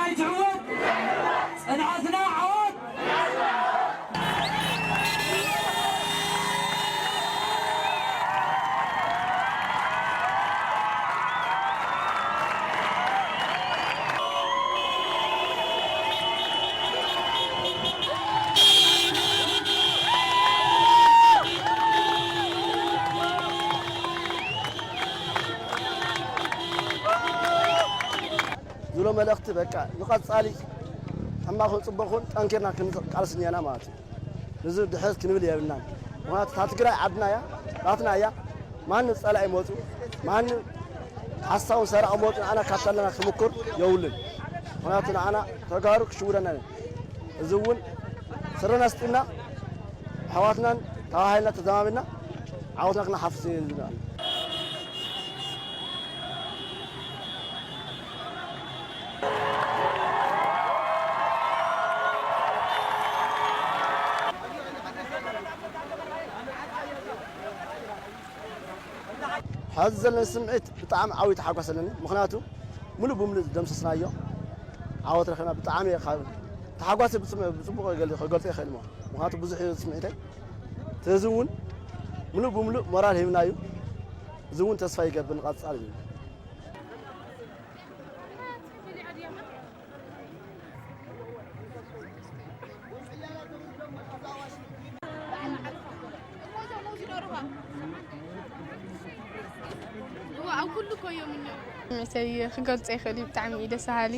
ኣይትዕወት! ጽንዓትና ዓወት! ዝብሎ መልእኽቲ በቃ ንቐጻሊ ሕማቕ ይኹን ጽቡቕ ይኹን ጠንኪርና ክንቃልስ እኒአና ማለት እዩ። ንዚ ድሕረት ክንብል የብልናን። ምኽንያቱ እታ ትግራይ ዓድና እያ፣ ናትና እያ። ማንም ጸላኢ መጹ፣ ማንም ሓሳውን ሰራቒ መጹ ንዓና ካታለና ክምኩር የብሉን። ምኽንያቱ ንዓና ተጋሩ ክሽውደና እዩ። እዚ እውን ስረና ኣስጢምና ኣሕዋትናን ተባሂልና ተዘማሚርና ዓወትና ክነሓፍስ እዩ ዝብል። ሕዚ ዘለኒ ስምዒት ብጣዕሚ ዓብዪ ተሓጓስ ኣለኒ። ምኽንያቱ ሙሉእ ብሙሉእ ዝደምሰስናዮ ዓወት ረኺብና ብጣዕሚ እየ ካብ ተሓጓሰ ብፅም-፣ ብፅቡቕ ክገል-፣ ክገልፆ ይኽእል እሞ። ምኽንያቱ ብዙሕ እዩ ስምዒተይ። እቲ ህዝቢ እውን ሙሉእ ብሙሉእ ሞራል ሂብና እዩ። እዚ እውን ተስፋ ይገብር ንቐፃሊ እዩ። እዋ፣ ኣብ ኩሉ እኮ እዮም እኒአው። ስምዒተይ ክገልጾ ይኽእል እዩ፣ ብጣዕሚ እዩ ደስ በሃሊ።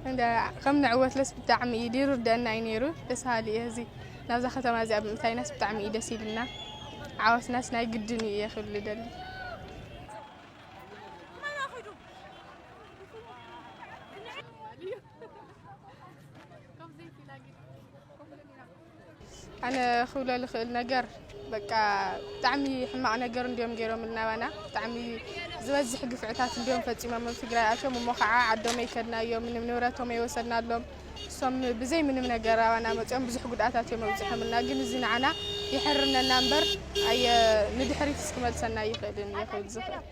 እንዳ-፣ ከም ንዕወትለስ ብጣዕሚ እዩ ይርደአና እዩ ነይሩ። ደስ በሃሊ እዩ። እዚ ናብዛ ከተማ እዚኣ ብምእታይናስ ብጣዕሚ እዩ ደስ ኢሉና። ዓወትናስ ናይ ግድን እዩ እየ ክብል እደሊ። ኣነ ክብሎ ልኽእል ነገር በቃ ብጣዕሚ ሕማቕ ነገር እንዲዮም ገይሮምልና ባና። ብጣዕሚ ዝበዝሕ ግፍዕታት እንዲዮም ፈጺሞም ኣብ ትግራይ ኣትዮም። እሞ ከዓ ዓዶም ኣይከድናዮም፣ ምንም ንብረቶም ኣይወሰድናሎም። እሶም ብዘይ ምንም ነገር ኣባና መፂኦም ብዙሕ ጉድኣታት እዮም ኣብፂሖምልና። ግን እዚ ንዓና የሕርነና እምበር ኣየ ንድሕሪት እስክመልሰና ኣይኽእልን እየ ክብል ዝኽእል።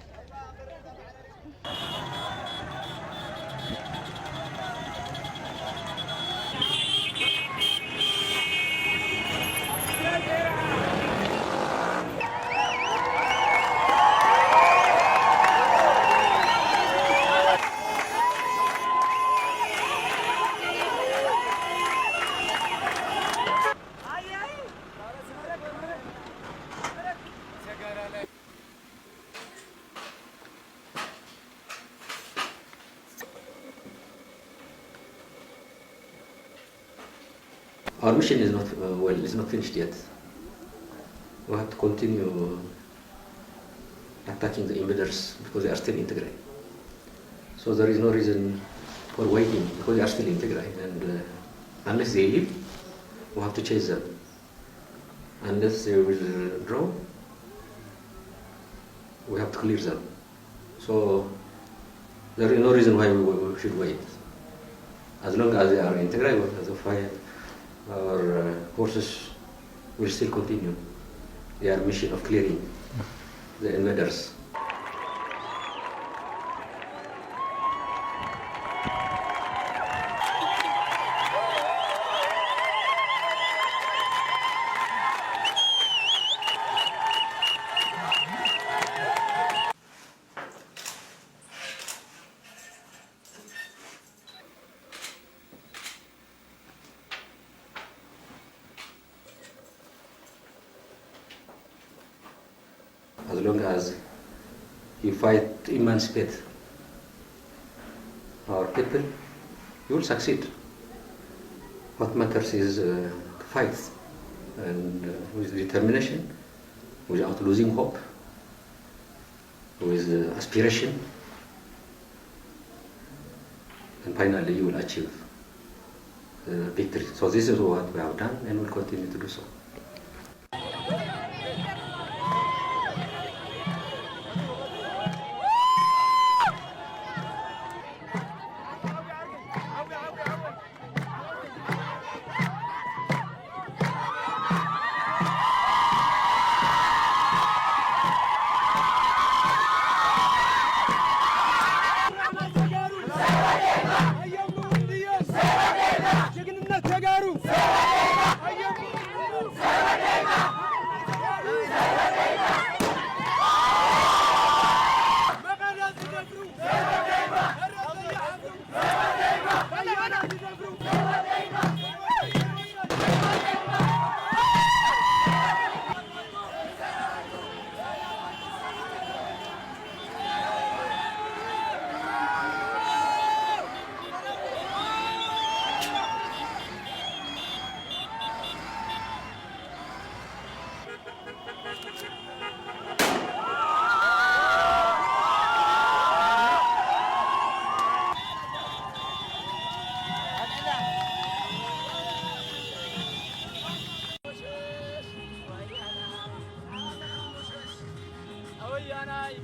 Our mission is not, uh, well, is not finished yet. We have to continue attacking the invaders because they are still in Tigray. So there is no reason for waiting because they are still in Tigray. And, uh, unless they leave, we have to chase them. Unless they withdraw, we have to clear them. So there is no reason why we, we should wait. As long as they are in Tigray, we have to fight. Our, uh, forces will still continue their mission of clearing the invaders. As long as you fight to emancipate our people, you will succeed. What matters is, uh, to fight and, uh, with determination, without losing hope, with, uh, aspiration, and finally you will achieve, uh, victory. So this is what we have done and will continue to do so. ኣወያናይ